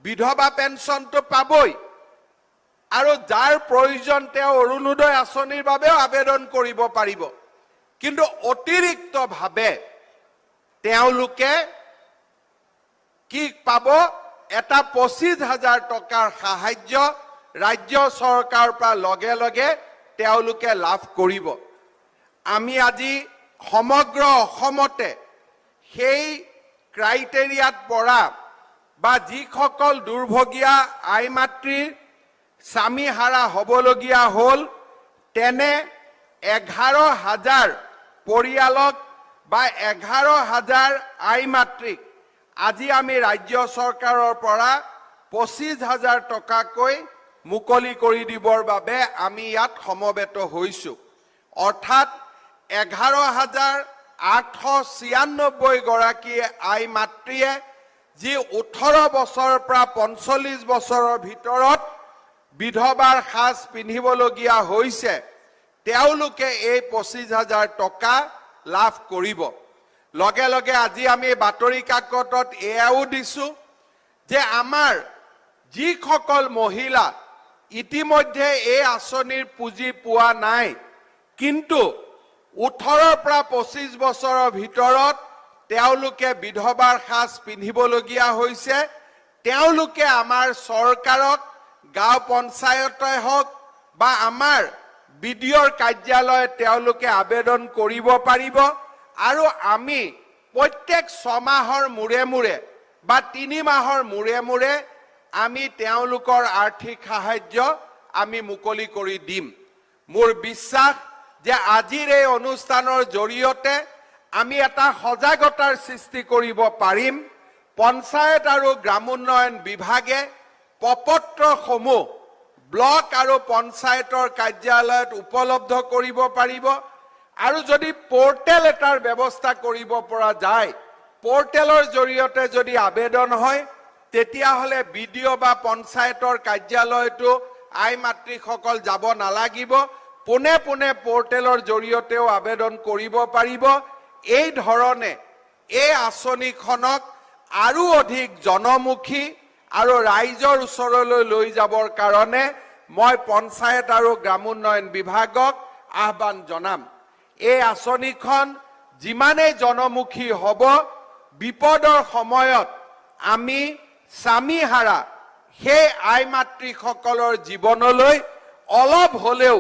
বিধৱা পেঞ্চনটো পাবই আৰু যাৰ প্ৰয়োজন তেওঁ অৰুণোদয় আঁচনিৰ বাবেও আবেদন কৰিব পাৰিব। কিন্তু অতিৰিক্তভাৱে তেওঁলোকে কি পাব? এটা 25,000 টকাৰ সাহায্য ৰাজ্য চৰকাৰৰ পৰা লগে লগে তেওঁলোকে লাভ কৰিব। আমি আজি সমগ্ৰ অসমতে সেই ক্ৰাইটেৰিয়াত পৰা বা যিসকল দুৰ্ভগীয়া আই মাতৃৰ স্বামীহাৰা হ'বলগীয়া হ'ল, তেনে 11,000 পৰিয়ালক বা 11,000 আই মাতৃক আজি আমি ৰাজ্য চৰকাৰৰ পৰা 25,000 টকাকৈ মুকলি কৰি দিবৰ বাবে আমি ইয়াত সমবেত হৈছোঁ। অৰ্থাৎ 11,896 গৰাকী আই মাতৃয়ে, যি 18 বছৰৰ পৰা 45 বছৰৰ ভিতৰত বিধৱাৰ সাজ পিন্ধিবলগীয়া হৈছে, তেওঁলোকে এই 25,000 টকা লাভ কৰিব। লগে লগে আজি আমি বাতৰি কাকতত এয়াও দিছো যে আমাৰ যিসকল মহিলা ইতিমধ্যে এই আঁচনিৰ পুঁজি পোৱা নাই, কিন্তু 18ৰ পৰা 25 বছৰৰ ভিতৰত তেওঁলোকে বিধৱাৰ সাজ পিন্ধিবলগীয়া হৈছে, তেওঁলোকে আমাৰ চৰকাৰক গাঁও পঞ্চায়তে হওক বা আমাৰ বিডিঅ'ৰ কাৰ্যালয়ত তেওঁলোকে আবেদন কৰিব পাৰিব আৰু আমি প্ৰত্যেক ছমাহৰ মূৰে মূৰে বা 3 মাহৰ মূৰে মূৰে আমি তেওঁলোকৰ আৰ্থিক সাহায্য আমি মুকলি কৰি দিম। মোৰ বিশ্বাস যে আজিৰ এই অনুষ্ঠানৰ জৰিয়তে আমি এটা সজাগতাৰ সৃষ্টি কৰিব পাৰিম। পঞ্চায়ত আৰু গ্ৰামোন্নয়ন বিভাগে প্ৰপত্ৰসমূহ ব্লক আৰু পঞ্চায়তৰ কাৰ্যালয়ত উপলব্ধ কৰিব পাৰিব আৰু যদি পৰ্টেল এটাৰ ব্যৱস্থা কৰিব পৰা যায়, পৰ্টেলৰ জৰিয়তে যদি আবেদন হয়, তেতিয়াহ'লে বিডিঅ' বা পঞ্চায়তৰ কাৰ্যালয়তো আই মাতৃসকল যাব নালাগিব। পোনে পোনে পৰ্টেলৰ জৰিয়তেও আবেদন কৰিব পাৰিব। এই ধৰণে এই আঁচনিখনক আৰু অধিক জনমুখী আৰু ৰাইজৰ ওচৰলৈ লৈ যাবৰ কাৰণে মই পঞ্চায়ত আৰু গ্ৰামোন্নয়ন বিভাগক আহ্বান জনাম। এই আঁচনিখন যিমানেই জনমুখী হ'ব, বিপদৰ সময়ত আমি স্বামীহাৰা সেই আই মাতৃসকলৰ জীৱনলৈ অলপ হ'লেও,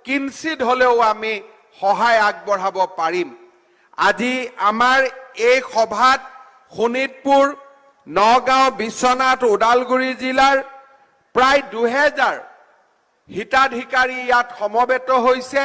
কিঞ্চিত হ'লেও আমি সহায় আগবঢ়াব পাৰিম। আজি আমাৰ এই সভাত শোণিতপুৰ, নগাঁও, বিশ্বনাথ, ওদালগুৰি জিলাৰ প্ৰায় 2000 হিতাধিকাৰী ইয়াত সমবেত হৈছে।